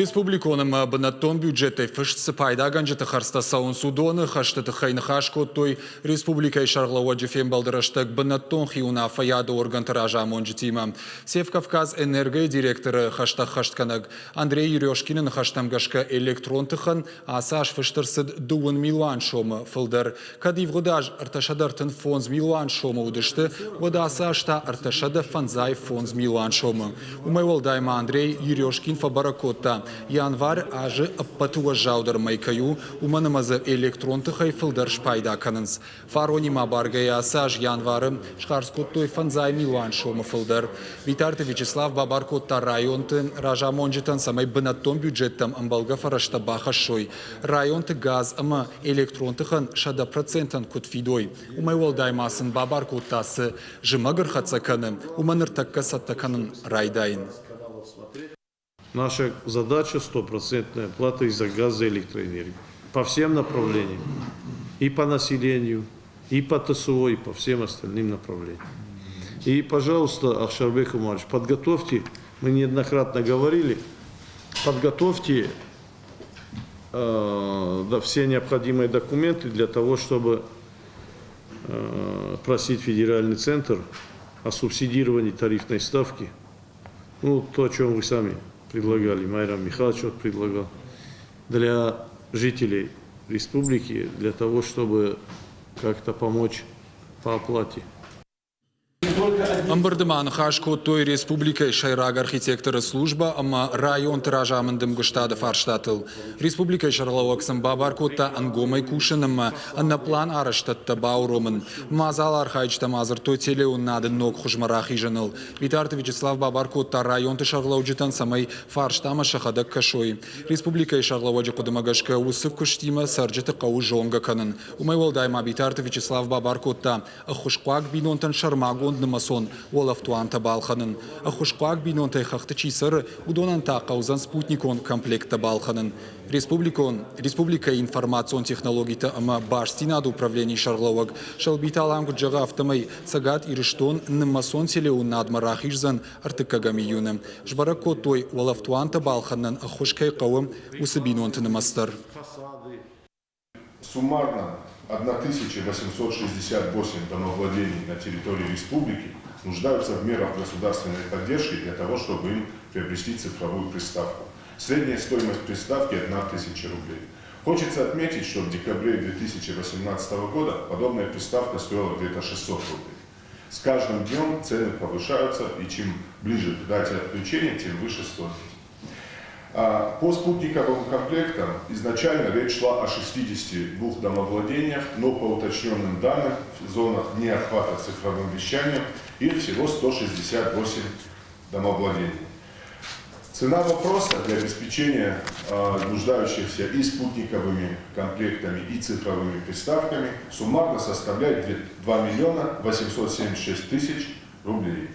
Республикон ӕмӕ бынӕттон бюджеттӕй фыст цы пайдагӕнджыты хӕрдзтӕ цӕуынц, уыдоны хӕсты тыххӕй ныхас кодтой республикӕйы сӕргълӕууӕджы фембӕлды рӕстӕг бынӕттон хиуынаффӕйады органты разамонджытимӕ. Севкавказ-Энерго-йы директоры хӕстӕххӕстгӕнӕг Андрей Ерешкины ныхӕстӕм гӕсгӕ электрон тыхӕн ацы аз фыст ӕрцыд дыууын милуан сомы фылдӕр. Кӕд ивгъуыд аз 335 милуан сомы уыдысты, уӕд ацы аз та 355 милуан сомы. Уымӕй уӕлдай ма Андрей Ерешкин фӕбӕрӕг кодта, январь азы ӕппӕты уӕззаудӕр мӕй кӕй у, уымӕн ӕмӕ дзы электрон тыхӕй фылдӕр спайда кӕнынц. Фаронимӕ абаргӕйӕ ацы аз январы схардз кодтой фӕндзай милуан сомы фылдӕр. Битарты Вячеслав бабар кодта районты разамонджытӕн, цӕмӕй бынӕттон бюджеттӕм ӕмбӕлгӕ фӕрӕзтӕ бахӕссой. Районты газ ӕмӕ электрон тыхӕн 100%-ӕн куыд фидой, уымӕй уӕлдай ма сын бабар кодта, цы зымӕг ӕрхӕццӕ кӕны, уымӕ ныртӕккӕ цӕттӕ кӕнын райдайын. Наша задача стопроцентная оплата и за газ, за электроэнергию. По всем направлениям. И по населению, и по ТСО, и по всем остальным направлениям. И, пожалуйста, Ахшарбек Умарович, подготовьте, мы неоднократно говорили, подготовьте да, все необходимые документы для того, чтобы просить федеральный центр о субсидировании тарифной ставки. Ну, то, о чем вы сами предлагали, Майрам Михайлович вот предлагал, для жителей республики, для того, чтобы как-то помочь по оплате. Ӕмбырды ма ныхас кодтой республикӕйы сӕйраг архитекторы службӕ ӕмӕ районты разамынды ӕмгуыстады фарстатыл. Республикӕйы сӕргълӕууӕг сын бабар кодта ӕнгомӕй кусын ӕмӕ ӕнӕпълан арӕзтӕдтӕ бауромын. Мадзалы архайджытӕ ма дзырдтой телеуынынады ног хуызмӕ рахизыныл. Битарты Вячеслав бабар кодта районты сӕргълӕуджытӕн, цӕмӕй фарстамӕ сӕхӕдӕг кӕсой. Республикӕйы сӕргълӕууӕджы хъуыдымӕ гӕсгӕ уыцы куыстимӕ цӕрджыты хъӕуы зонгӕ кӕнын. Уымӕй уӕлдай ма Битарты Вячеслав бабар кодта ӕххуысхъуаг бинонтӕн сӕрмагонд нымӕцон уӕлӕфтуантӕ балхӕнын. Ӕххуысхъуаг бинонтӕй хӕхты чи цӕры, уыдонӕн та хъӕудзӕн спутникон комплекттӕ балхӕнын. Республикон республикӕйы информацион технологитӕ ӕмӕ бастдзинады управленийы сӕргълӕууӕг Сӕлбиты Алан куыд зӕгъы, афтӕмӕй Цӕгат Ирыстон нымӕцон телеуынынадмӕ рахиздзӕн ӕртыккӕгӕм июны. Сбӕрӕг кодтой, уӕлӕфтуантӕ балхӕнынӕн ӕххуыс кӕй хъӕуы, уыцы бинонты нымӕц дӕр. Суммарно 1868 домовладений на территории республики нуждаются в мерах государственной поддержки для того, чтобы им приобрести цифровую приставку. Средняя стоимость приставки 1000 рублей. Хочется отметить, что в декабре 2018 года подобная приставка стоила где-то 600 рублей. С каждым днем цены повышаются, и чем ближе к дате отключения, тем выше стоимость. По спутниковым комплектам изначально речь шла о 62 домовладениях, но по уточненным данным в зонах неохвата цифровым вещанием их всего 168 домовладений. Цена вопроса для обеспечения нуждающихся и спутниковыми комплектами, и цифровыми приставками суммарно составляет 2 миллиона 876 тысяч рублей.